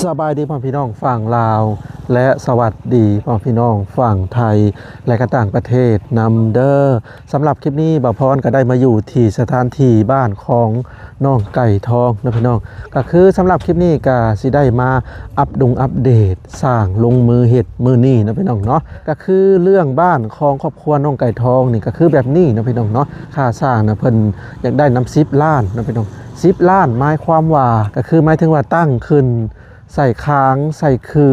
ສະບາຍດີພໍ່ແມ່ພີ່ນ້ອງຝັ່ງລາວ ແລະ ສະຫວັດດີພໍ່ແມ່ພີ່ນ້ອງຝັ່ງໄທ ແລະ ກະຕ່າງປະເທດນຳເດີ້. ສຳລັບຄລິບນີ້ ບ່າວພອນກະໄດ້ມາຢູ່ທີ່ສະຖານທີ່ບ້ານຂອງນ້ອງໄກ່ທອງເນາະພີ່ນ້ອງ. ກະຄືສຳລັບຄລິບນີ້ກະຊິໄດ້ມາອັບດົງອັບເດດ ສ້າງລົງມືເຮັດມື້ນີ້ເນາະພີ່ນ້ອງເນາະ. ກະຄືເລື່ອງບ້ານຂອງຄອບຄົວນ້ອງໄກ່ທອງນີ້ກະຄືແບບນີ້ເນາະພີ່ນ້ອງເນາະ. ຄ່າສ້າງນະເພິ່ນຢາກໄດ້ນຳສິບລ້ານເນາະພີ່ນ້ອງ. ສິບລ້ານໝາຍຄວາມວ່າ ກະຄືໝາຍເຖິງວ່າຕັ້ງຂຶ້ນ ໃສ່ຄາງ ໃສ່ຄື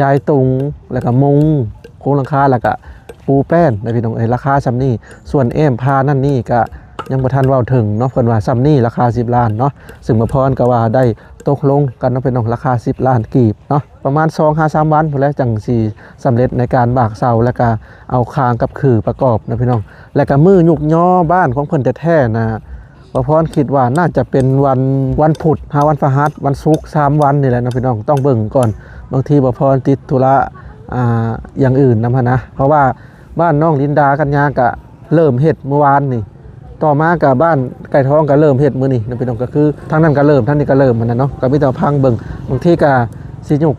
ຢາຍຕຸງ ແລ້ວກະມຸງ ໂຄງຫຼັງຄາ ແລ້ວກະປູແປ້ນນະພີ່ນ້ອງເອີຍ. ລາຄາສ່ຳນີ້ ສ່ວນແອ້ມຜານັ້ນນີ້ກະຍັງບໍ່ທັນເວົ້າເຖິງເນາະ. ເພິ່ນວ່າສ່ຳນີ້ລາຄາສິບລ້ານເນາະ. ຊຶ່ງບ່າວພອນກະວ່າໄດ້ຕົກລົງກັນເນາະພີ່ນ້ອງ ລາຄາສິບລ້ານກີບເນາະ. ປະມານສອງຫາສາມວັນພຸ້ນແຫຼະ ຈັ່ງຊິສຳເລັດໃນການບາກເສົາ ແລ້ວກະເອົາຄາງກັບຄືປະກອບເນາະພີ່ນ້ອງ. ແລ້ວກະມື້ຍຸກຍໍບ້ານຂອງເພິ່ນແທ້ໆນະ ບ່າວພອນຄິດວ່າໜ້າຈະເປັນວັນ ວັນພຸດຫາວັນພະຫັດ ວັນສຸກ ສາມວັນນີ້ແຫຼະເນາະພີ່ນ້ອງ. ຕ້ອງເບິ່ງກ່ອນ ບາງທີບ່າວພອນຕິດທຸລະ ອ່າ ຢ່າງອື່ນນຳຫັ້ນນະ. ເພາະວ່າບ້ານນ້ອງລິນດາກັນຍາກະເລີ່ມເຮັດມື້ວານນີ້ ຕໍ່ມາກະບ້ານໄກ່ທອງກະເລີ່ມເຮັດມື້ນີ້ນະພີ່ນ້ອງ. ກະຄືທາງນັ້ນກະເລີ່ມ ທາງນີ້ກະເລີ່ມຫັ້ນນະເນາະ. ກະມີແຕ່ຟັງເບິ່ງ ບາງທີກະ ຊິຍຸກ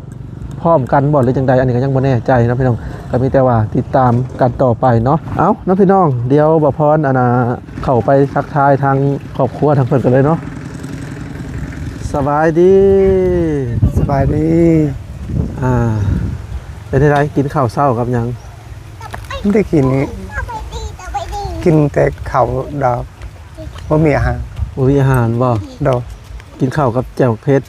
ພ້ອມກັນບໍ່ ຫຼືຈັ່ງໃດ ອັນນີ້ກະຍັງບໍ່ແນ່ໃຈເນາະພີ່ນ້ອງ. ກະມີແຕ່ວ່າຕິດຕາມກັນຕໍ່ໄປເນາະ. ເອົ້າເນາະພີ່ນ້ອງ ດຽວບ່າວພອນ ອັນນ່າ ເຂົ້າໄປທັກທາຍທາງຄອບຄົວທາງເພິ່ນກັນເລີຍເນາະ. ສະບາຍດີ. ສະບາຍດີ. ອ່າ ເປັນຈັ່ງໃດ ກິນເຂົ້າເຊົ້າກັບຫຍັງ? ບໍ່ໄດ້ກິນ ກິນແຕ່ເຂົ້າດອກ ບໍ່ມີອາຫານ. ບໍ່ມີອາຫານບໍ່? ໂດຍ. ກິນເຂົ້າກັບແຈ່ວເຜັດ.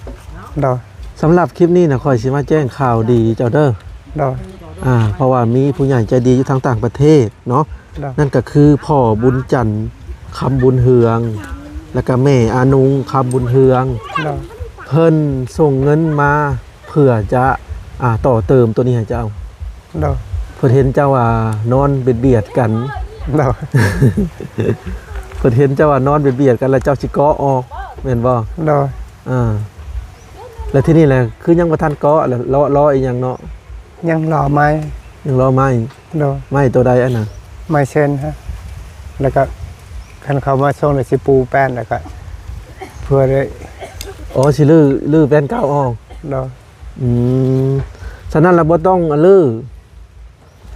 ໂດຍ. ສຳລັບຄລິບນີ້ນະ ຂ້ອຍຊິມາແຈ້ງຂ່າວດີເຈົ້າເດີ້. ໂດຍ. ອ່າ ເພາະວ່າມີຜູ້ໃຫຍ່ໃຈດີຢູ່ທາງຕ່າງປະເທດເນາະ. ໂດຍ. ນັ້ນກະຄືພໍ່ບຸນຈັນ ຄຳບຸນເຮືອງ ແລ້ວກະແມ່ອານຸງ ຄຳບຸນເຮືອງ. ໂດຍ. ເພິ່ນສົ່ງເງິນມາ ເພື່ອຈະ ອ່າ ຕໍ່ເຕີມໂຕນີ້ໃຫ້ເຈົ້າ. ໂດຍ. ເພິ່ນເຫັນເຈົ້າວ່ານອນບຽດໆກັນ. ໂດຍ. ເພິ່ນເຫັນເຈົ້າວ່ານອນບຽດໆກັນ ແລ້ວເຈົ້າຊິເກາະອອກ ແມ່ນບໍ່? ໂດຍ. ອ່າ ແລ້ວທີນີ້ແຫຼະ ຄືຍັງບໍ່ທັນເກາະ ແລ້ວລໍ ລໍອີ່ຫຍັງເນາະ? ຍັງລໍໄມ້. ຍັງລໍໄມ້. ໂດຍ. ໄມ້ໂຕໃດອັນນະ? ໄມ້ເຊັນຮະ ແລ້ວກະຄັນເຂົາມາສົ່ງແລ້ວຊິປູແປ້ນ ແລ້ວກະເພື່ອໄດ້ ອໍ ຊິຮື້ ຮື້ແປ້ນເກົ່າອອກ. ໂດຍ. ອືມ ສະນັ້ນລະບໍ່ຕ້ອງ ອັນ ຮື້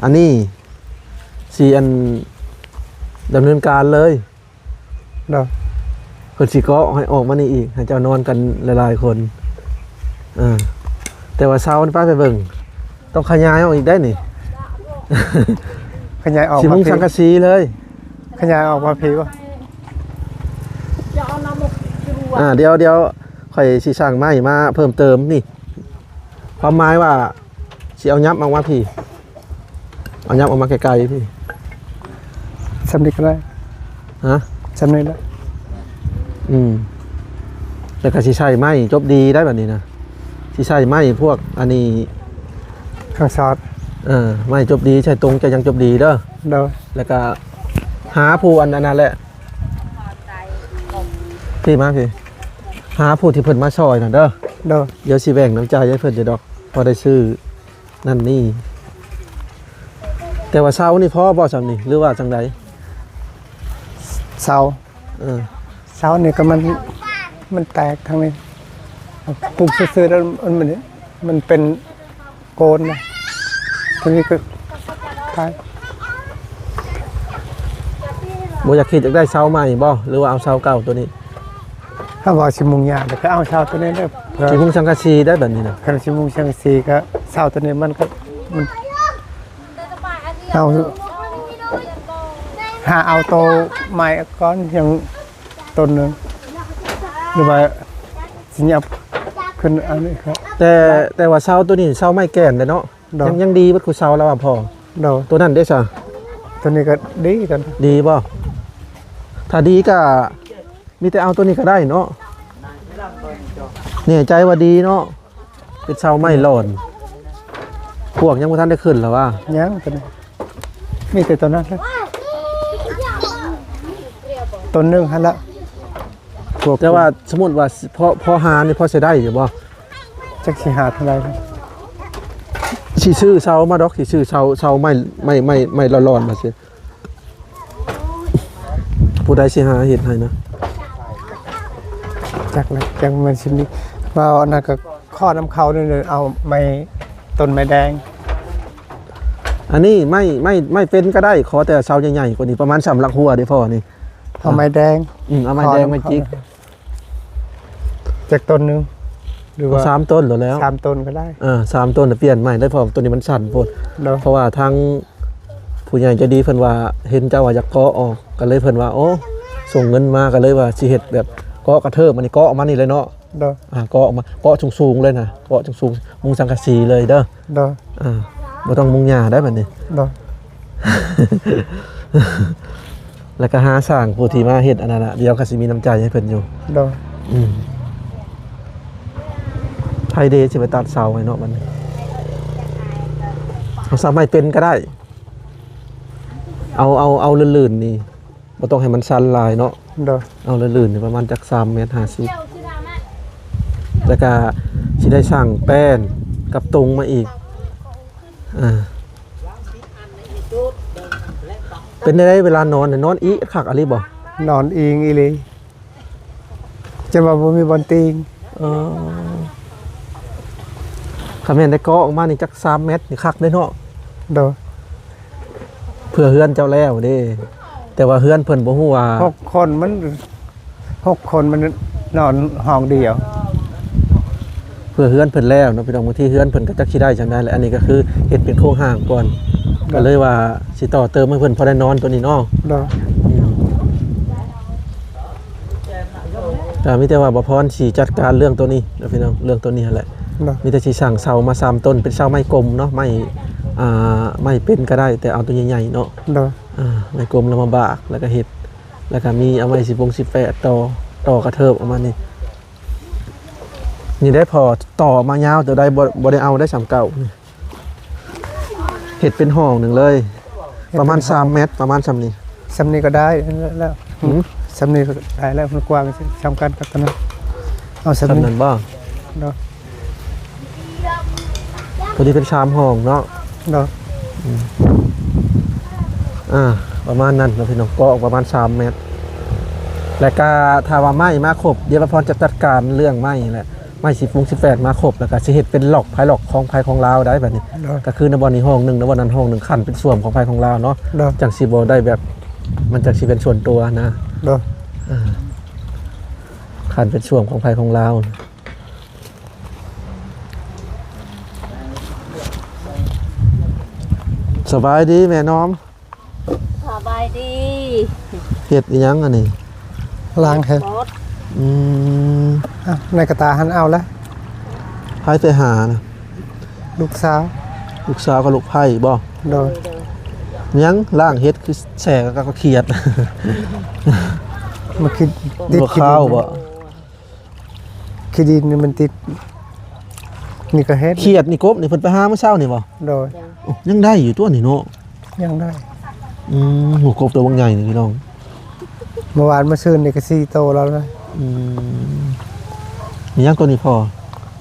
ອັນນີ້ຊິ ອັນ ດຳເນີນການເລີຍ. ໂດຍ. ເພິ່ນຊິເກາະໃຫ້ອອກມານີ້ອີກ ໃຫ້ເຈົ້ານອນກັນຫຼາຍໆຄົນ. ເອີ ແຕ່ວ່າເສົານີ້ ໄປ ໄປເບິ່ງ ຕ້ອງຂະຫຍາຍອອກອີກໄດ໋ນີ້. ຂະຫຍາຍອອກ ຊິມຸງ ມາພີ້ ສັງກະສີເລີຍ. ຂະຫຍາຍອອກມາພີ້ບໍ່? ອ່າ ດຽວ ດຽວຂ້ອຍຊິສັ່ງໄມ້ມາເພີ່ມເຕີມນີ້. ຄວາມໝາຍວ່າຊິເອົາຫຍັບອອກມາພີ້ ເອົາຫຍັບອອກມາໃກ້ໆພີ້. ສ່ຳນີ້ກະໄດ້. ຮະ? ສ່ຳນີ້ລະ. ອືມ ແລ້ວກະຊິໃຊ້ໄມ້ຈົບດີໄດ໋ບັດນີ້ນະ. ຊິໃຊ້ໄມ້ພວກອັນນີ້ ຄັງຊອດ. ເອີ ໄມ້ຈົບດີ ໃຊ້ຕົງຈະຍັງຈົບດີເດີ້. ໂດຍ. ແລ້ວກະຫາຜູ້ອັນ ອັນນັ້ນແຫຼະ ພີ້ມາພີ້ ຫາຜູ້ທີ່ເພິ່ນມາຊ່ອຍນະເດີ້. ໂດຍ. ດຽວຊິແບ່ງນ້ຳໃຈໃຫ້ເພິ່ນຢູ່ດອກ ພໍໄດ້ຊື້ ນັ້ນນີ້. ແຕ່ວ່າເສົານີ້ພໍບໍ່ສ່ຳນີ້ ຫຼືວ່າຈັ່ງໃດ? ເສົາ ເອີ ເສົານີ້ກະມັນ ມັນແຕກທາງນີ້ ປຸກຊື່ໆແລ້ວ ມັນ ມັນເປັນໂກນນະ ທາງນີ້ກະຂາຍ. ບໍ່ຢາກ ຄິດຢາກໄດ້ເສົາໃໝ່ບໍ່ ຫຼືວ່າເອົາເສົາເກົ່າໂຕນີ້? ຖ້າວ່າຊິມຸງຫຍ້າ ກະເອົາເສົາໂຕນີ້ເດີ້ ຊິມຸງສັງກະສີໄດ້ບັດນີ້ນະ. ຄັນຊິມຸງສັງກະສີກະເສົາໂຕນີ້ມັນກະ ມັນ ເອົາ ຫາເອົາໂຕໃໝ່ກ່ອນ ຍັງຕົ້ນໜຶ່ງ ຫຼືວ່າຊິຫຍັບຂຶ້ນອັນນີ້. ແຕ່ ແຕ່ວ່າເສົາໂຕນີ້ເສົາໄມ້ແກ່ນເດ້ເນາະ. ໂດຍ. ຍັງ ຍັງດີເບິດຄູ່ເສົາລະວ່າພໍ່. ໂດຍ. ໂຕນັ້ນເດ້ຊະ? ໂຕນີ້ກະດີກັນ. ດີບໍ່? ຖ້າດີກະມີແຕ່ເອົາໂຕນີ້ກະໄດ້ເນາະ. ແນ່ໃຈວ່າດີເນາະ. ເປັນເສົາໄມ້ຫຼອນ. ພວກຍັງບໍ່ທັນໄດ້ຂຶ້ນລະວ່າ. ຍັງ ໂຕນີ້ ມີແຕ່ໂຕນັ້ນລະ ຕົ້ນໜຶ່ງຫັ້ນລະ. ພວກ ແຕ່ວ່າສົມມຸດວ່າພໍ ພໍຫານີ້ພໍຊິໄດ້ຢູ່ບໍ່? ຈັກຊິຫາເທົ່າໃດ. ຊິຊື້ເສົາມາດອກ ຊິຊື້ເສົາ ເສົາໄມ້ ໄມ້ ໄມ້ ໄມ້ຫຼອນໆມາຊິ. ຜູ້ໃດຊິຫາເຮັດໃຫ້ນະ? ຈັກລະ ຈັກມັນຊິມີ ວ່າອັນນັ້ນກະ ຂໍນຳເຂົານີ້ ເອົາໄມ້ ຕົ້ນໄມ້ແດງ. ອັນນີ້ໄມ້ ໄມ້ ໄມ້ເປັນກໍໄດ້ ຂໍແຕ່ເສົາໃຫຍ່ໆກວ່ານີ້ ປະມານສ່ຳຫຼັກຫົວເດ້ພໍ່ນີ້. ເອົາໄມ້ແດງ. ອືມ ເອົາໄມ້ແດງ ຂໍນຳເຂົາ ໄມ້ຈິກ. ຈັກຕົ້ນໜຶ່ງ ຫຼືວ່າ ເອົາສາມຕົ້ນໂລດແລ້ວ. ສາມຕົ້ນກໍໄດ້. ເອີ ສາມຕົ້ນ ແລ້ວປ່ຽນໃໝ່ໄດ້ ເພາະວ່າໂຕນີ້ມັນສັ້ນໂພດ. ໂດຍ. ເພາະວ່າທາງຜູ້ໃຫຍ່ໃຈດີເພິ່ນວ່າ ເຫັນເຈົ້າວ່າຢາກເກາະອອກ ກໍເລີຍເພິ່ນວ່າ ໂອ້ ສົ່ງເງິນມາ ກໍເລີຍວ່າຊິເຮັດແບບເກາະກະເທີບ ອັນນີ້ເກາະອອກມານີ້ເລີຍເນາະ. ໂດຍ. ອ່າ ເກາະອອກມາ ເກາະສູງໆເລີຍນະ ເກາະສູງໆ ມຸງສັງກະສີເລີຍເດີ. ໂດຍ. ອ່າ ບໍ່ຕ້ອງມຸງຫຍ້າໄດ້ບັດນີ້. ໂດຍ. ແລ້ວກໍຫາຊ່າງຜູ້ທີ່ມາເຮັດອັນນັ້ນນະ ດຽວກໍຊິມີນ້ຳໃຈໃຫ້ເພິ່ນຢູ່. ໂດຍ. ອືມ ໃຜເດຊິໄປຕັດເສົາໃຫ້ເນາະບັດນີ້. ເອົາເສົາໄມ້ເປັນກໍໄດ້ ເອົາ ເອົາ ເອົາລື່ນໆນີ້ ບໍ່ຕ້ອງໃຫ້ມັນຊັນຫຼາຍເນາະ. ໂດຍ. ເອົາລື່ນໆ ປະມານຈັກສາມແມັດຫ້າສິບ ແລ້ວກະຊິໄດ້ສ້າງແປ້ນກັບຕຸງມາອີກ. ອ່າ ເປັນໄດ້ເວລານອນ ນອນອີຄັກອີ່ຫຼີບໍ່? ນອນອີງອີ່ຫຼີ ຈົນວ່າບໍ່ມີບ່ອນຕີງ. ເອີ ຄັນແມ່ນໄດ້ເກາະອອກມານີ້ຈັກສາມແມັດນີ້ຄັກເດ້ເນາະ. ໂດຍ. ເພື່ອເຮືອນເຈົ້າແລ້ວເດ້ ແຕ່ວ່າເຮືອນເພິ່ນບໍ່ຮູ້ວ່າ ຫົກຄົນມັນ ຫົກຄົນມັນນອນຫ້ອງດຽວ. ເພື່ອເຮືອນເພິ່ນແລ້ວເນາະພີ່ນ້ອງ ບາງທີເຮືອນເພິ່ນກໍຈັກຊິໄດ້ຈັ່ງໃດແຫຼະ. ອັນນີ້ກໍຄືເຮັດເປັນໂຄງຮ່າງກ່ອນ ໂດຍ. ກໍເລີຍວ່າຊິຕໍ່ເຕີມໃຫ້ເພິ່ນພໍໄດ້ນອນໂຕນີ້ເນາະ. ໂດຍ. ອືມ ກໍມີແຕ່ວ່າບ່າວພອນຊິຈັດການເລື່ອງໂຕນີ້ເນາະພີ່ນ້ອງ ເລື່ອງໂຕນີ້ຫັ້ນແຫຼະ. ໂດຍ. ມີແຕ່ຊິສ້າງເສົາມາສາມຕົ້ນ ເປັນເສົາໄມ້ກົມເນາະ ໄມ້ ອ່າ ໄມ້ເປັນກໍໄດ້ ແຕ່ເອົາໂຕໃຫຍ່ໆເນາະ. ໂດຍ. ອ່າ ໄມ້ກົມແລ້ວມາບາກ ແລ້ວກໍເຮັດ ແລ້ວກໍມີເອົາໄມ້ສິບວົງສິບແປດຕໍ່ ຕໍ່ກະເທີບອອກມານີ້. ນີ້ໄດ້ພໍຕໍ່ມາຍາວ ແຕ່ໄດ້ບໍ່ ບໍ່ໄດ້ເອົາໄດ້ສ່ຳເກົ່ານີ້. ເຮັດເປັນຫ້ອງໜຶ່ງເລີຍ ເຮັດເປັນຫ້ອງ ປະມານສາມແມັດ ປະມານສ່ຳນີ້. ສ່ຳນີ້ກໍໄດ້ແລ້ວ. ຫື? ສ່ຳນີ້ກໍໄດ້ແລ້ວ ມັນກວ້າງສ່ຳກັນກັບຕົວນັ້ນ. ເອົາສ່ຳນີ້ ສ່ຳນັ້ນບໍ່? ເນາະ. ໂຕນີ້ເປັນສາມຫ້ອງເນາະ. ເນາະ. ອືມ ອ່າ ປະມານນັ້ນເນາະພີ່ນ້ອງ ກໍປະມານສາມແມັດ. ແລ້ວກະຖ້າວ່າໄມ້ມາຄົບ ດຽວບ່າວພອນຈະຈັດການເລື່ອງໄມ້ແຫຼະ ໄມ້ສິບວົງສິບແປດມາຄົບ ແລ້ວກະຊິເຮັດເປັນລັອກ ໃຜລັອກຂອງໃຜຂອງລາວໄດ້ບັດນີ້. ໂດຍ. ກໍຄືໃນບ່ອນນີ້ຫ້ອງໜຶ່ງ ໃນບ່ອນນັ້ນຫ້ອງໜຶ່ງ ຂັ້ນເປັນສ່ວນຂອງໃຜຂອງລາວເນາະ. ໂດຍ. ຈັ່ງຊິບໍ່ໄດ້ແບບ ມັນຈັ່ງຊິເປັນສ່ວນຕົວນະ. ໂດຍ. ອ່າ ຂັ້ນເປັນສ່ວນຂອງໃຜຂອງລາວ. ສະບາຍດີແມ່ນ້ອມ. ສະບາຍດີ. ເຮັດອີ່ຫຍັງອັນນີ້? ລ້າງແຮງ. ອືມ ອ່ະ ໃນກະຕ່າຫັ້ນເອົາລະ. ໃຜໄປຫານະ? ລູກສາວ. ລູກສາວກັບລູກໃພ້ບໍ? ໂດຍ. ຫຍັງລ້າງເຫັດຄືແສກັບຂຽດ? ມາຄິດ ຕິດ ບໍ່ຄາວບໍ? ຂີ້ດິນນີ້ມັນຕິດ ນີ້ກໍເຫັດ. ຂຽດນີ້ ກົບນີ້ ເພິ່ນໄປຫາມື້ເຊົ້ານີ້ບໍ? ໂດຍ. ໂອ້ ຍັງໄດ້ຢູ່ຕົວະນີ້ເນາະ. ຍັງໄດ້. ອືມ ໂຫ ກົບຕົວບັກໃຫຍ່ນີ້ພີ່ນ້ອງ ເມື່ອວານມາຊືນນີ້ກໍສີ່ໂຕແລ້ວນະ. ອືມ ມີຫຍັງຕົວນີ້ພໍ່?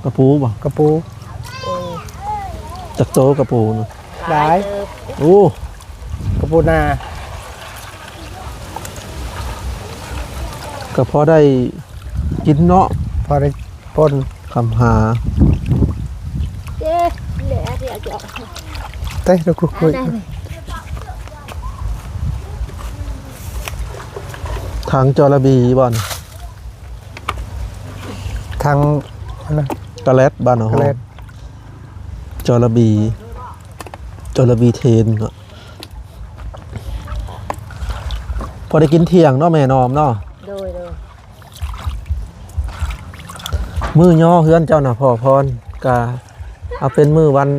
ກະປູບໍ? ກະປູ. ຈັກໂຕກະປູນະ? ຫຼາຍ. ໂອ້ ກະປູນາ ກໍພໍໄດ້ກິນເນາະ. ພໍໄດ້ ປົນ ຄຳຫາ ເຕະ ເຕະ ຖັງຈໍລະບີບ່ອນ ຖັງ ອັນນັ້ນ ກະແລັດ ບ້ານເຮົາ ກະແລັດ ຈໍລະບີ ຈໍລະບີເທນເນາະ. ພໍໄດ້ກິນທ່ຽງເນາະແມ່ນ້ອມເນາະ. ໂດຍ ໂດຍ. ມື້ຍໍເຮືອນເຈົ້ານະພໍ່ພອນ ກະເອົາເປັນມື້ວັນ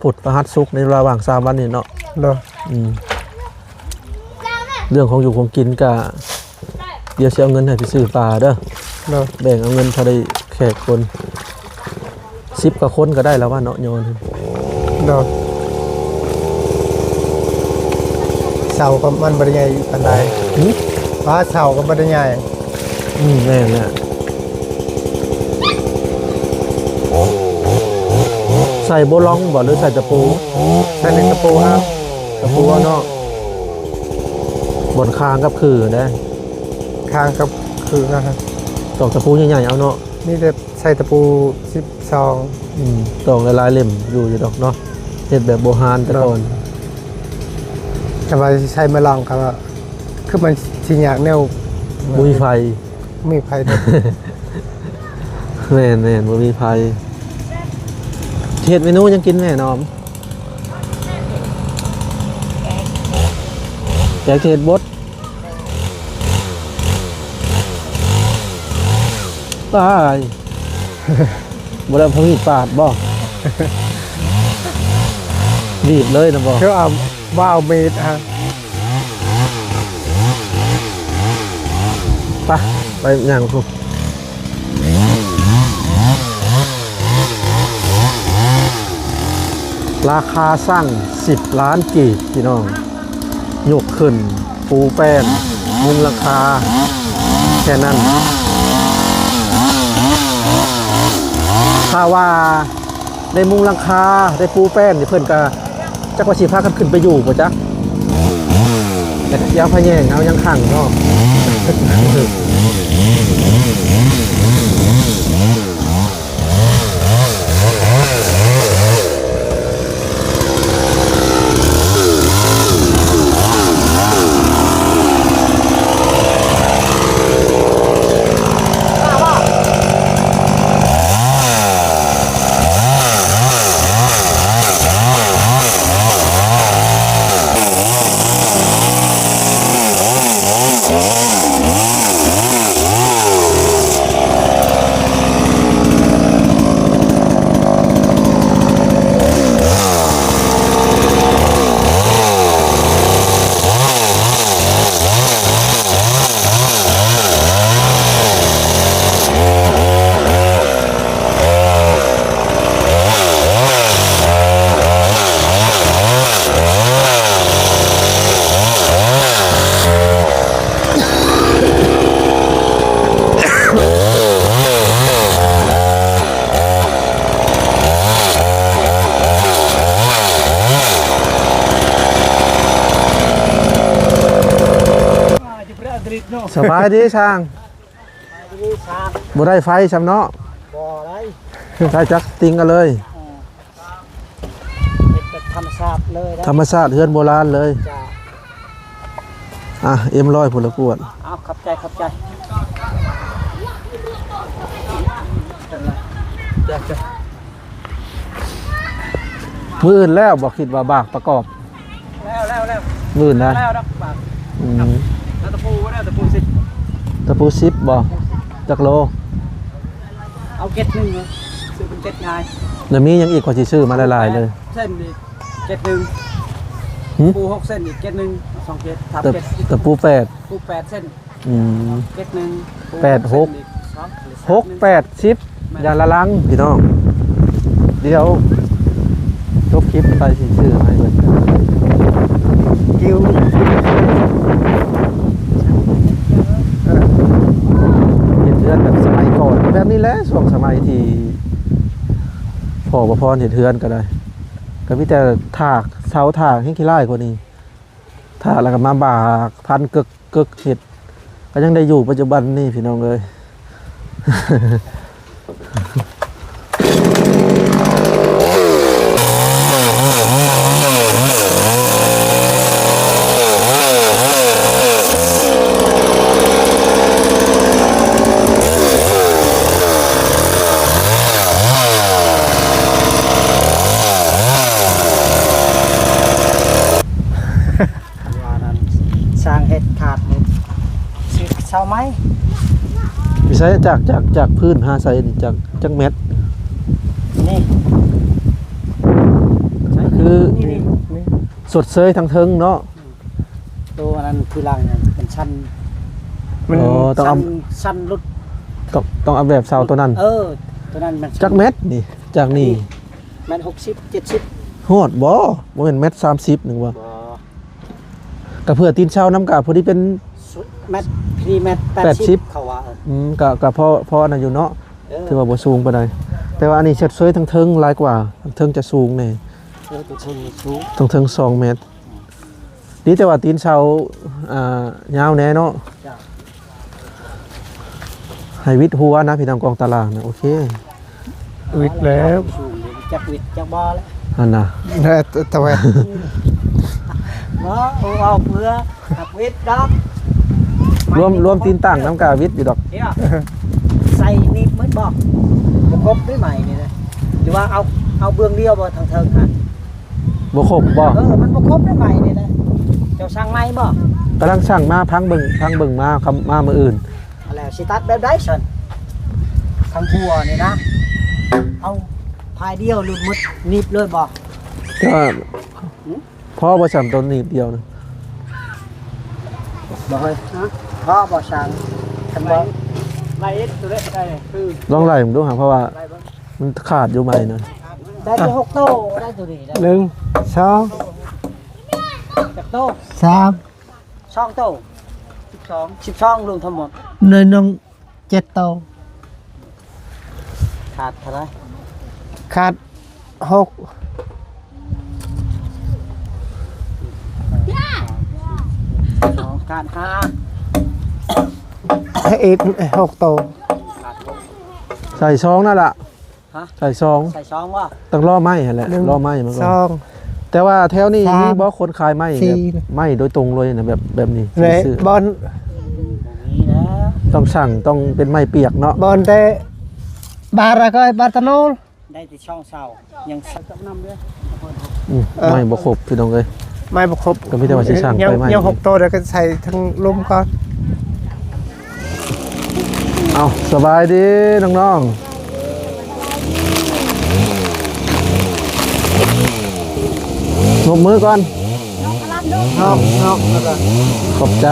ພຸດ ພະຫັດ ສຸກ ໃນລະຫວ່າງສາມວັນນີ້ເນາະ. ໂດຍ. ອືມ ເລື່ອງຂອງຢູ່ຂອງກິນກະ ດຽວຊິເອົາເງິນໃຫ້ໄປຊື້ປາເດີ. ໂດຍ. ແບ່ງເອົາເງິນພໍໄດ້ແຂກຄົນ ສິບກວ່າຄົນກໍໄດ້ແລ້ວວ່າເນາະ ໂຍນ. ໂດຍ. ເສົາກໍມັນບໍ່ໄດ້ໃຫຍ່ປານໃດ. ຫື? ປາເສົາກໍບໍ່ໄດ້ໃຫຍ່. ອືມ ແມ່ນແຫຼະ. ໃສ່ໂບລອງບໍ່ ຫຼືໃສ່ຕະປູ? ໃສ່ເຫຼັກຕະປູເອົາ. ຕະປູເອົາເນາະ. ບ່ອນຄາງກັບຄືເດ້. ຄາງກັບຄືນະ. ຕອກຕະປູໃຫຍ່ໆເອົາເນາະ. ມີແຕ່ ໃສ່ຕະປູສິບສອງ ອືມ ຕ້ອງຫຼາຍໆເຫຼັ້ມຢູ່ ຢູ່ດອກເນາະ ເຮັດແບບບູຮານແຕ່ກ່ອນ. ແຕ່ວ່າຊິໃສ່ມາລອງກໍວ່າ ຄືມັນຊິຍາກແນວ ບໍ່ມີໄຟ ບໍ່ມີໄຟເດ້. ແມ່ນໆ ບໍ່ມີໄຟ. ເຮັດເມນູຫຍັງກິນແມ່ນ້ອມ? ແກງເຫັດບົດ. ຕາຍ ບໍ່ໄດ້ເອົາມີດປາດບໍ່? ດີບເລີຍນະບໍ່? ຄືເອົາ ບໍ່ເອົາມີດຫັ້ນ. ໄປ ໄປຍ່າງພຸ້ນ. ລາຄາສ້າງສິບລ້ານກີບ ພີ່ນ້ອງ ຍົກຂຶ້ນ ປູແປ້ນ ມຸງຫຼັງຄາ ແຄ່ນັ້ນ. ຖ້າວ່າໄດ້ມຸງຫຼັງຄາ ໄດ້ປູແປ້ນນີ້ ເພິ່ນກະຈັກວ່າຊິພາກັນຂຶ້ນໄປຢູ່ບໍ່ຈັກ. ແຕ່ຢາພະແຍງເຮົາຍັງຂັງເນາະ. ສະບາຍດີຊ່າງ. ບໍ່ໄດ້ໄຟຊ້ຳເນາະ. ບໍ່ໄດ້ ໃຊ້ຈັກຕິງເອົາເລີຍ. ເອີ ເຮັດແບບທຳມະຊາດເລີຍນະ ທຳມະຊາດ ເຮືອນໂບລານເລີຍ. ຈ້າ. ອ່ະ ເອັມຮ້ອຍ ພຸ້ນລະກວດ. ເອົາ ຂອບໃຈ ຂອບໃຈ. ມື້ອື່ນແລ້ວບໍ່? ຄິດວ່າບາກປະກອບ. ແລ້ວ ແລ້ວ ແລ້ວ. ມື້ອື່ນນະ? ແລ້ວດອກບາກ. ອືມ ແລ້ວຕະປູ ແລ້ວຕະປູສິບ. ຕະປູສິບບໍ່? ຈັກໂລ? ເອົາເຈັດໜຶ່ງ ຊື້ເປັນເຈັດງ່າຍ. ແລ້ວມີຫຍັງອີກ? ຂ້ອຍຊິຊື້ມາຫຼາຍໆເລີຍ. ເສັ້ນອີກເຈັດໜຶ່ງ. ຫື? ປູຫົກເສັ້ນອີກເຈັດໜຶ່ງ ສອງເຈັດ ສາມເຈັດ. ຕະ ຕະປູແປດ ປູແປດເສັ້ນ. ອືມ ເຈັດໜຶ່ງ ແປດຫົກ ຫົກແປດສິບ ຢ່າງລະລັງພີ່ນ້ອງ. ດຽວຈົບຄລິບໄປຊິຊື້ໃຫ້ເບິ່ງ. ກິວ ເອີ ເຮັດເຮືອນແບບສະໄໝກ່ອນ ແບບນີ້ແຫຼະ ຊ່ວງສະໄໝທີ່ພໍ່ປະພອນເຮັດເຮືອນກໍໄດ້ ກໍມີແຕ່ຖາກ ເສົາຖາກແຮ່ງຂີ້ຮ້າຍກວ່ານີ້. ຖ້າແລ້ວກໍມາບາກພັນເກີກເກີກເຮັດ ກໍຍັງໄດ້ຢູ່ປັດຈຸບັນນີ້ພີ່ນ້ອງເອີຍ. ຄັນວ່ານັ້ນ ຊ່າງເຮັດຂາດນີ້ ຊິເຊົາໃໝ່. ຢູ່ໃສ? ຈາກ ຈາກ ຈາກພື້ນຫາໃສນີ້ ຈາກ ຈັກແມັດ? ນີ້ ຄື ນີ້ ນີ້ ນີ້ ຊົດເຊີຍທາງເທິງເນາະ. ໂຕອັນນັ້ນຄືຫຼັງມັນຊັນ ມັນ ອໍ ຕ້ອງເອົາ ຊັນ ຊັນຫຼຸດ ຕ້ອງ ຕ້ອງເອົາແບບເສົາໂຕນັ້ນ. ເອີ ໂຕນັ້ນມັນ ຈັກແມັດນີ້ ຈາກນີ້? ແມັດຫົກສິບ ເຈັດສິບ. ຮອດບໍ່? ບໍ່ແມ່ນແມັດສາມສິບໜຶ່ງບໍ່? ບໍ່. ກະເພື່ອຕີນເສົານຳ ກະພໍດີເປັນ ແມັດ ພໍດີແມັດແປດສິບ ແປດສິບ ເຂົາວ່າ. ເອີ ອືມ ກະ ກະພໍ ພໍອັນນັ້ນຢູ່ເນາະ. ເອີ ຖືວ່າບໍ່ສູງປານໃດ ແຕ່ວ່າອັນນີ້ຊົດເຊີຍທາງເທິງຫຼາຍກວ່າ ທາງເທິງຈະສູງແດ່. ເອີ ທາງເທິງມັນສູງ ທາງເທິງສອງແມັດ. ດີແຕ່ວ່າຕີນເສົາ ອ່າ ຍາວແດ່ເນາະ. ຈ້າ. ໃຫ້ວິດຫົວນະ ພີ່ນ້ອງ ກອງຕາລາງນະ ໂອເຄ ວິດແລ້ວ ຈັກວິດຈັກບໍ່ແລ້ວ ຫັ້ນນະ ແລ້ວແຕ່ວ່າ ບໍ່ ເອົາເພື່ອ ຫາກວິດດອກ ລວມ ລວມຕີນຕ່າງນຳກະວິດຢູ່ດອກ ເດ ໃສ່ນີ້ໝົດບໍ່? ບໍ່ຄົບໄດ້ໄມ້ນີ້ນະ ຫຼືວ່າເອົາ ເອົາເບື້ອງດຽວບໍ່ທາງເທິງຫັ້ນ? ບໍ່ຄົບບໍ່? ເອີ ມັນບໍ່ຄົບໄດ້ໄມ້ນີ້ນະ ເຈົ້າສັ່ງໃໝ່ບໍ່? ກຳລັງສັ່ງມາ ພັງເບິ່ງ ພັງເບິ່ງມາ ມາມື້ອື່ນ ແລ້ວຊິຕັດແບບໃດຊັ້ນ? ທາງຫົວນີ້ນະ ເອົາພາຍດຽວຫຼຸດໝົດ ໜີບເລີຍບໍ່? ກໍ ຫື? ພໍບໍ່ຊ່ຳ ຕົວໜີບດຽວນະ ບໍ່ເຮີ້ຍ ພໍບໍ່ຊ່າງ ຄັນບໍ່ ໄລ່ເຮັດຕົວເລັກໄດ້ຄື ລອງໄລ່ເບິ່ງດູຫາ ເພາະວ່າ ໄລ່ເບິ່ງ ມັນຂາດຢູ່ໃໝ່ນະ ໄດ້ແຕ່ຫົກໂຕ ໄດ້ຕົວນີ້ນະ ໜຶ່ງ ສອງ ຈັກໂຕ? ສາມ ສອງໂຕ ສິບສອງ ສິບສອງລວມທັງໝົດ ໜຶ່ງ ເຈັດໂຕ ຂາດເທົ່າໃດ? ຂາດຫົກ ສອງ ຂາດຫ້າ ອີກຫົກໂຕ ຂາດຫົກ ໃສ່ສອງນັ້ນລະ ຮະ? ໃສ່ສອງ ໃສ່ສອງບໍ່? ຕ້ອງລໍໄມ້ຫັ້ນແຫຼະ ໜຶ່ງ ລໍໄມ້ມັນກ່ອນ ສອງ ແຕ່ວ່າແຖວນີ້ ສາມ ມີບໍ່ຄົນຂາຍໄມ້ ສີ່ ແບບໄມ້ໂດຍຕົງເລີຍນະ ແບບ ແບບນີ້ ແລະ ຊື້ ບ່ອນ ບໍ່ມີແລ້ວ ຕ້ອງສັ່ງ ຕ້ອງເປັນໄມ້ປຽກເນາະ ບ່ອນແຕ່ບາຣະກອຍ ບາຕະໂນລ ໄດ້ແຕ່ຊ່ອງເຊົາ ຍັງ ອືມ ເອີ ໄມ້ບໍ່ຄົບ ພີ່ນ້ອງເອີຍ ໄມ້ບໍ່ຄົບ ກໍມີແຕ່ວ່າຊິສ້າງໄປໃໝ່ ຍັງຫົກໂຕ ແລ້ວກໍໃສ່ທັງລຸ່ມກ່ອນ. ເອົາ ສະບາຍດີນ້ອງໆ ຍົກມືກ່ອນ. ນອກ ນອກ ຂອບໃຈ.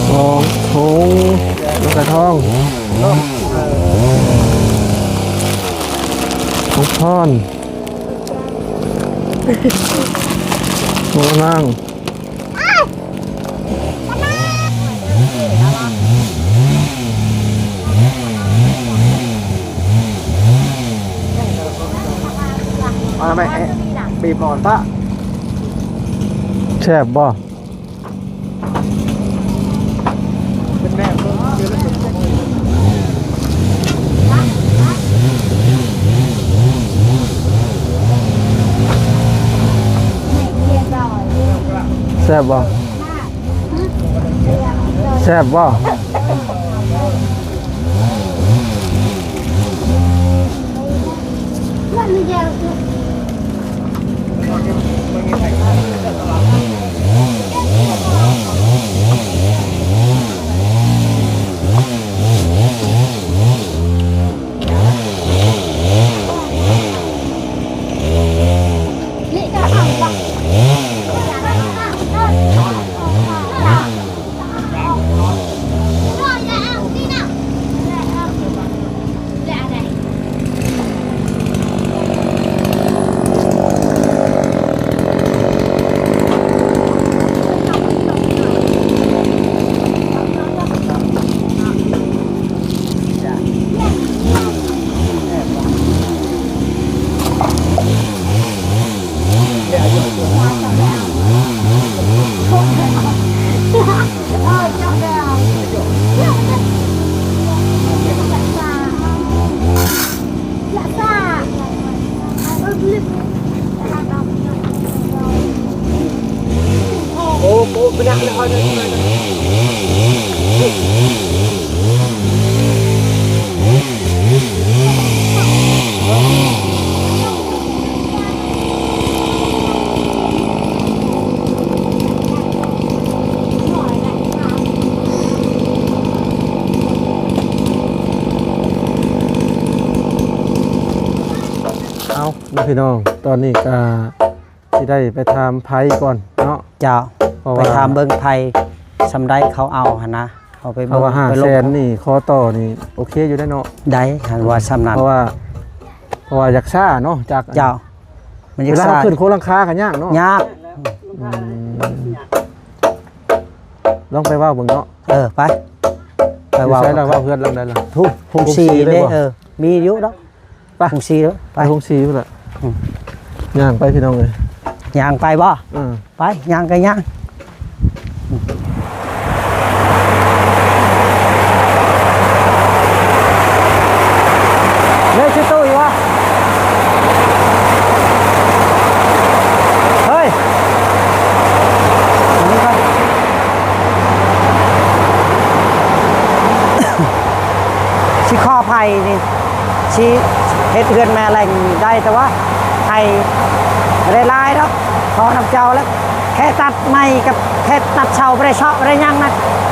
ສອງຖົງ ແລ້ວກະທອງ ຂອງພອນ ຂອງນາງ. ມາແມ່ ເອະ ບີບໝອນປະ ແຊບບໍ່? ແຊບບໍ່? ແຊບບໍ່? ເອົາ ພີ່ນ້ອງ ຕອນນີ້ກະຊິໄດ້ໄປຖາມໄພກ່ອນເນາະ. ເຈົ້າ ເພາະວ່າ ໄປຖາມເບິ່ງໄພສ່ຳໃດເຂົາເອົາຫັ້ນນະ ເອົາໄປເບິ່ງ ເພາະວ່າຫ້າແສນນີ້ ຂໍຕໍ່ນີ້ໂອເຄຢູ່ໄດ໋ເນາະ. ໄດ້ ຄັນວ່າສ່ຳນັ້ນ ເພາະວ່າ ເພາະວ່າຢາກຊ້າເນາະ ຈາກ ເຈົ້າ ມັນຢາກ ເວລາເຮົາຂຶ້ນໂຄງຫຼັງຄາກໍຍາກເນາະ. ຍາກ. ອືມ ລອງໄປເວົ້າເບິ່ງເນາະ. ເອີ ໄປ ໄປເວົ້າ. ຢູ່ໃສລະ? ເວົ້າເຮືອນຫຼັງໃດລະ? ພຸ້ນ ຫົງສີ່ເດ້. ເອີ ມີຢູ່ດອກ. ໄປ ຫົງສີ່ເດີ ໄປ ໄປຫົງສີ່ພຸ້ນລະ. ອືມ ຍ່າງໄປພີ່ນ້ອງເອີຍ. ຍ່າງໄປບໍ່? ເອີ ໄປ ຍ່າງກໍຍ່າງ. ອືມ ຂໍໄຜ່ນີ້ຊິເຮັດເຮືອນແມ່ແຫຼງໄດ້ ແຕ່ວ່າໄຜ່ບໍ່ໄດ້ຫຼາຍດອກ ຂໍນຳເຈົ້າແລ້ວ ແຄ່ຕັດໄມ້ກັບແຄ່ຕັດເສົາ ບໍ່ໄດ້ເຊາະ ບໍ່ໄດ້ຫຍັງນະ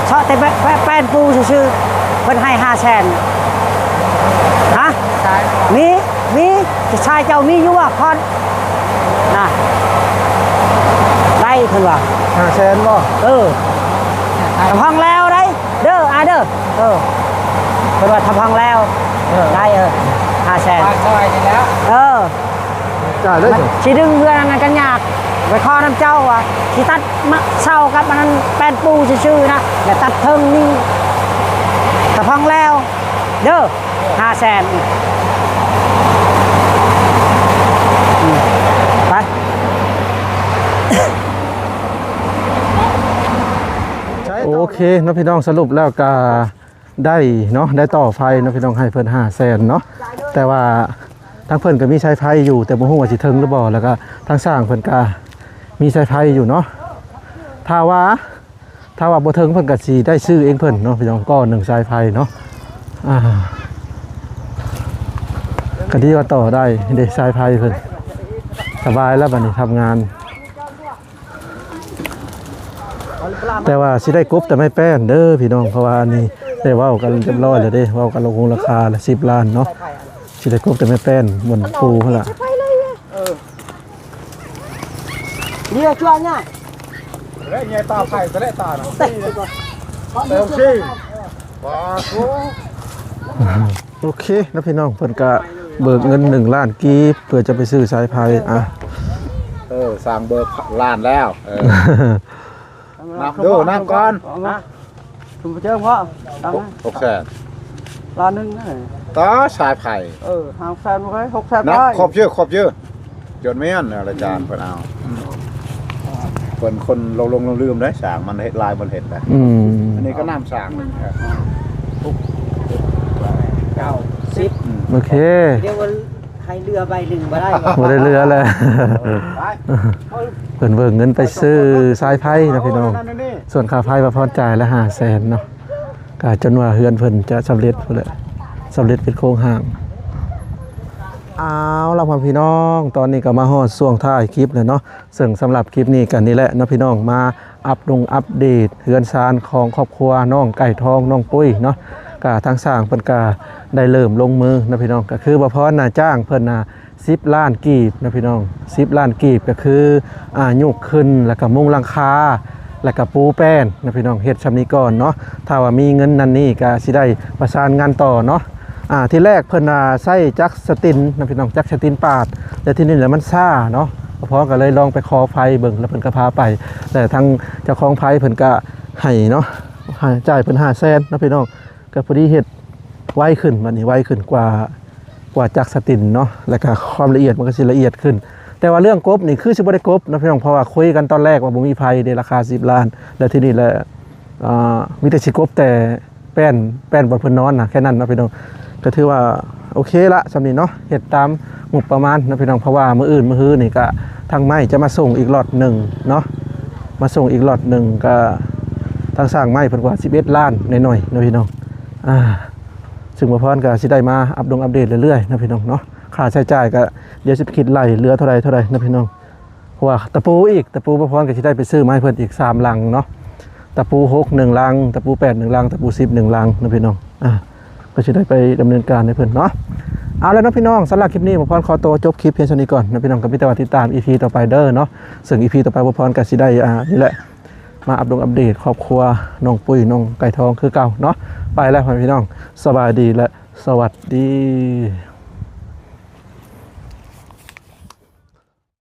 ເຊາະແຕ່ແປ້ນ ແປ້ນ ແປ້ນປູຊື່ໆ ເພິ່ນໃຫ້ຫ້າແສນ. ຮະ? ມີ ມີ ຊາຍເຈົ້າມີຢູ່ບໍ່? ຄອນ ນະ ໄດ້ເພິ່ນວ່າ ຫ້າແສນບໍ່? ເອີ ທຳພັງແລ້ວໄດ້ເດີ ອາເດີ ເອີ ເພິ່ນວ່າທຳພັງແລ້ວ ເອີ ໄດ້ ເອີ ຫ້າແສນ ປາກຊອຍນີ້ແລ້ວ ເອີ ຈ່າຍເລີຍ ຊິດຶງເຮືອນອັນນັ້ນກໍຍາກ ໄປຂໍນຳເຈົ້າວ່າ ຊິຕັດມະ ເສົາກັບອັນນັ້ນ ແປ້ນປູຊື່ໆ ນະ ແລ້ວຕັດເທິງນີ້ ທຳພັງແລ້ວເດີ. ຫ້າແສນ ອືມ ໄປ ໂອເຄເນາະພີ່ນ້ອງ ສະຫຼຸບແລ້ວກະໄດ້ເນາະ ໄດ້ຕໍ່ໄຟເນາະພີ່ນ້ອງ ໃຫ້ເພິ່ນຫ້າແສນເນາະ ແຕ່ວ່າທາງເພິ່ນກໍມີສາຍໄຟຢູ່ ແຕ່ບໍ່ຮູ້ວ່າຊິເຖິງຫຼືບໍ່ ແລ້ວກະທາງຊ່າງເພິ່ນກະມີສາຍໄຟຢູ່ເນາະ ຖ້າວ່າ ຖ້າວ່າບໍ່ເຖິງເພິ່ນກໍຊິໄດ້ຊື້ເອງເພິ່ນເນາະ ພີ່ນ້ອງ ກໍໜຶ່ງສາຍໄຟເນາະ ອ່າ ກໍດີວ່າຕໍ່ໄດ້ເດ້ ສາຍໄຟເພິ່ນ ສະບາຍແລ້ວບັດນີ້ທຳງານ ແຕ່ວ່າຊິໄດ້ກົບແຕ່ໄມ້ແປ້ນເດີພີ່ນ້ອງ ເພາະວ່າອັນນີ້ໄດ້ເວົ້າກັນຮຽບຮ້ອຍແລ້ວເດ້ ເວົ້າກັນລົງລາຄາລະສິບລ້ານເນາະ ຊິໄດ້ກົບແຕ່ໄມ້ແປ້ນບ່ອນປູຫັ້ນລະ. ເອີ ເນຍ ຈວນນະ ແລະໃຫຍ່ຕາໄຟ ຕະແລະຕານະ ເຕັມທີ່ ປາໂທ ໂອເຄເນາະພີ່ນ້ອງ ເພິ່ນກະເບີກເງິນໜຶ່ງລ້ານກີບ ເພື່ອຈະໄປຊື້ສາຍໄຟ ອ່ະ ເອີ ສ້າງເບີກລ້ານແລ້ວ ເອີ ນັບດູ ນັບກ່ອນ ນະ ສົມປະເຈີງພໍ ຕັງ ຫົກ ຫົກແສນ ລ້ານໜຶ່ງ ຕໍ່ສາຍໄຟ ເອີ ຫ້າແສນ ຫົກແສນ ນັບ ໄດ້ ຄົບເຢີ ຄົບເຢີ ຈົນແມ່ນອາຈານເພິ່ນເອົາ ອືມ ເພິ່ນຄົນຫຼົງໆລືມໆເດ້ ຊ່າງມັນເຮັດຫຼາຍ ມັນເຮັດໄດ້ ອືມ ອັນນີ້ກໍນຳຊ່າງ ຫົກ ເກົ້າ ສິບ ອືມ ໂອເຄ ດຽວ ໃຫ້ເຫຼືອໃບໜຶ່ງບໍ່ໄດ້ບໍ່? ບໍ່ໄດ້ເຫຼືອແລ້ວ ໄປ ເພິ່ນເບີກເງິນໄປຊື້ສາຍໄຟເນາະພີ່ນ້ອງ ສ່ວນຄ່າໄຟວ່າພອນຈ່າຍລະຫ້າແສນເນາະ ກະຈົນວ່າເຮືອນເພິ່ນຈະສຳເລັດພຸ້ນແຫຼະ ສຳເລັດເປັນໂຄງຮ່າງ. ເອົາລະພໍ່ແມ່ພີ່ນ້ອງ ຕອນນີ້ກໍມາຮອດຊ່ວງທ້າຍຄລິບແລ້ວເນາະ ເຊິ່ງສຳລັບຄລິບນີ້ກໍນີ້ແຫຼະເນາະພີ່ນ້ອງ ມາອັບດົງອັບເດດເຮືອນຊານຂອງຄອບຄົວນ້ອງໄກ່ທອງ ນ້ອງປຸ້ຍເນາະ ກະທາງຊ່າງເພິ່ນກະໄດ້ເລີ່ມລົງມືເນາະພີ່ນ້ອງ ກະຄືບໍ່ພອນນະ ຈ້າງເພິ່ນນະ ສິບລ້ານກີບເນາະພີ່ນ້ອງ ສິບລ້ານກີບ ກໍຄື ອ່າ ຍົກຂຶ້ນ ແລ້ວກໍມຸງຫຼັງຄາ ແລ້ວກໍປູແປ້ນເນາະພີ່ນ້ອງ ເຮັດຊ່ຳນີ້ກ່ອນເນາະ ຖ້າວ່າມີເງິນນັ້ນນີ້ກໍຊິໄດ້ປະສານງານຕໍ່ເນາະ ອ່າ ທີແລກເພິ່ນ ອ່າ ໃຊ້ຈັກສະຕິນເນາະພີ່ນ້ອງ ຈັກສະຕິນປາດ ແຕ່ທີນີ້ແຫຼະມັນຊ້າເນາະ ພໍ່ພອນກໍເລີຍລອງໄປຂໍໄຟເບິ່ງ ແລ້ວເພິ່ນກໍພາໄປ ແລ້ວທາງເຈົ້າຂອງໄຟເພິ່ນກໍໃຫ້ເນາະ ໃຫ້ ຈ່າຍເພິ່ນຫ້າແສນເນາະພີ່ນ້ອງ ກໍພໍດີເຮັດໄວຂຶ້ນ ບັດນີ້ໄວຂຶ້ນກວ່າ ກວ່າຈັກສະຕິນເນາະ ແລ້ວກະຄວາມລະອຽດມັນກໍຊິລະອຽດຂຶ້ນ ແຕ່ວ່າເລື່ອງກົບນີ້ຄືຊິບໍ່ໄດ້ກົບເນາະພີ່ນ້ອງ ເພາະວ່າຄຸຍກັນຕອນແລກວ່າບໍ່ມີໄຟເດ້ ລາຄາສິບລ້ານ ແລ້ວທີນີ້ແຫຼະ ອ່າ ມີແຕ່ຊິກົບແຕ່ແປ້ນ ແປ້ນບ່ອນເພິ່ນນອນນະ ແຄ່ນັ້ນເນາະພີ່ນ້ອງ ກໍຖືວ່າໂອເຄລະ ຊ່ຳນີ້ເນາະ ເຮັດຕາມງົບປະມານເນາະພີ່ນ້ອງ ເພາະວ່າມື້ອື່ນມື້ຮືນີ້ກະທາງໄມ້ຈະມາສົ່ງອີກລັອດໜຶ່ງເນາະ ມາສົ່ງອີກລັອດໜຶ່ງ ກະທາງຊ່າງໄມ້ເພິ່ນວ່າສິບເອັດລ້ານໜ້ອຍໆເນາະພີ່ນ້ອງ ອ່າ ຊຶ່ງບ່າວພອນກໍຊິໄດ້ມາອັບດົງອັບເດດເລື້ອຍໆເນາະພີ່ນ້ອງເນາະ ຄ່າໃຊ້ຈ່າຍກໍດຽວຊິໄປຄິດໄລ່ເຫຼືອເທົ່າໃດເທົ່າໃດເນາະພີ່ນ້ອງ ເພາະວ່າຕະປູອີກ ຕະປູບ່າວພອນກໍຊິໄດ້ໄປຊື້ມາໃຫ້ເພິ່ນອີກສາມລັງເນາະ ຕະປູຫົກໜຶ່ງລັງ ຕະປູແປດໜຶ່ງລັງ ຕະປູສິບໜຶ່ງລັງເນາະພີ່ນ້ອງ ອ່າ ກໍຊິໄດ້ໄປດຳເນີນການໃຫ້ເພິ່ນເນາະ ເອົາລະເນາະພີ່ນ້ອງ ສຳລັບຄລິບນີ້ບ່າວພອນຂໍຕົວຈົບຄລິບພຽງສ່ຳນີ້ກ່ອນເນາະພີ່ນ້ອງ ກໍມີແຕ່ວ່າຕິດຕາມອີພີຕໍ່ໄປເດີເນາະ ເຊິ່ງອີພີຕໍ່ໄປບ່າວພອນກໍຊິໄດ້ ອ່າ ນີ້ແຫຼະ ມາອັບດົງອັບເດດຄອບຄົວນ້ອງປຸ້ຍ ນ້ອງໄກ່ທອງຄືເກົ່າເນາະ ໄປແລ້ວພໍ່ແມ່ພີ່ນ້ອງ ສະບາຍດີ ແລະ ສະຫວັດດີ.